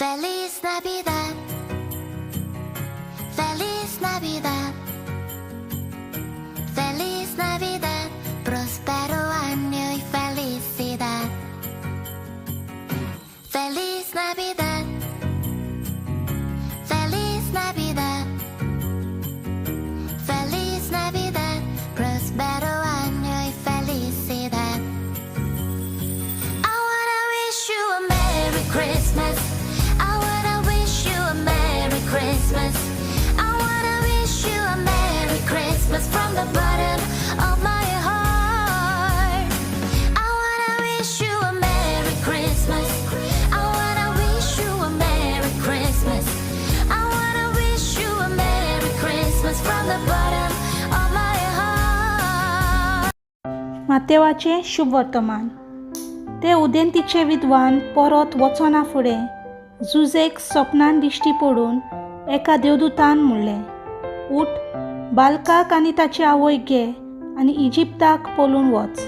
Feliz Navidad. Feliz Navidad. Feliz Navidad. Próspero año y felicidad. Feliz Navidad. Feliz Navidad. Feliz Navidad. Próspero año y felicidad. I wanna wish you a Merry Christmas. I wanna wish you a Merry Christmas. I wanna wish you a Merry Christmas from the bottom of my heart. I wanna wish you a Merry Christmas. I wanna wish you a Merry Christmas. I wanna wish you a Merry Christmas from the bottom of my heart. मातेवाचें शुभ वर्तमान. ते उदेंतीचे विद्वान परत वचना फुडें जुजेक सपनान दिश्टी पडून एका देवदूतान म्हणलें, उठ, बालकाक आनी ताची आवयक घे आनी इजिप्ताक पळून वच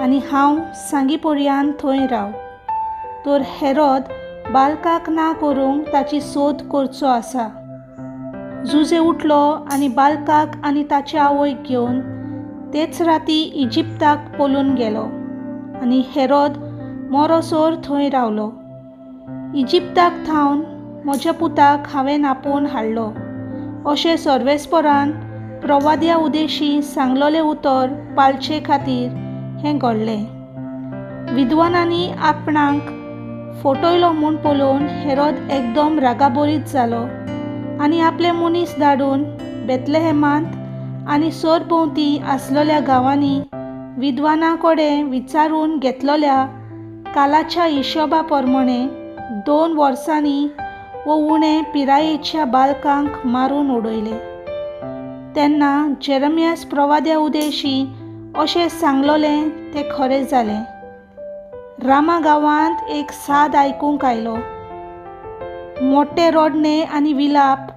आनी हांव सांगी पर्यान थंय राव, तर हेरोद बालकाक ना करूंक ताची सोद करचो आसा. जुजे उठलो आनी बालकाक आनी ताचे आवयक घेवन तेच राती इजिप्ताक पळून गेलो आनी हेरोद मरोसर थंय रावलो. इजिप्ताक थावन म्हज्या पुताक हांवें आपोवन हाडलो अशें सर्वेस्परान प्रवाद्या उदेशी सांगलोलें उतर पाळचे खातीर हें घडलें. विद्वानांनी आपणाक फटयलो म्हूण पळोवन हेरोद एकदम रागाबरीत जालो आनी आपले मनीस धाडून बेतलेहेमांत आनी सरभोंवती आसलेल्या गांवांनी विद्वाना कडेन विचारून घेतलेल्या कालाच्या हिशोबा प्रमाणे 2 वर्सांनी वो उणे पिरायेच्या बालकांक मारून उडयले. तेन्ना जेरमियास प्रवाद्या उदेशी अशें सांगलोलें तें खरें जालें, रामा गांवांत एक साद आयकूंक आयलो, मोठे रडणें आनी विलाप.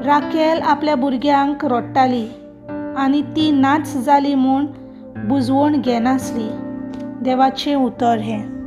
राकेल आपल्या भुरग्यांक रडटाली आनी ती नाच जाली म्हूण बुजवण घेनासली. देवाचें उतर हें.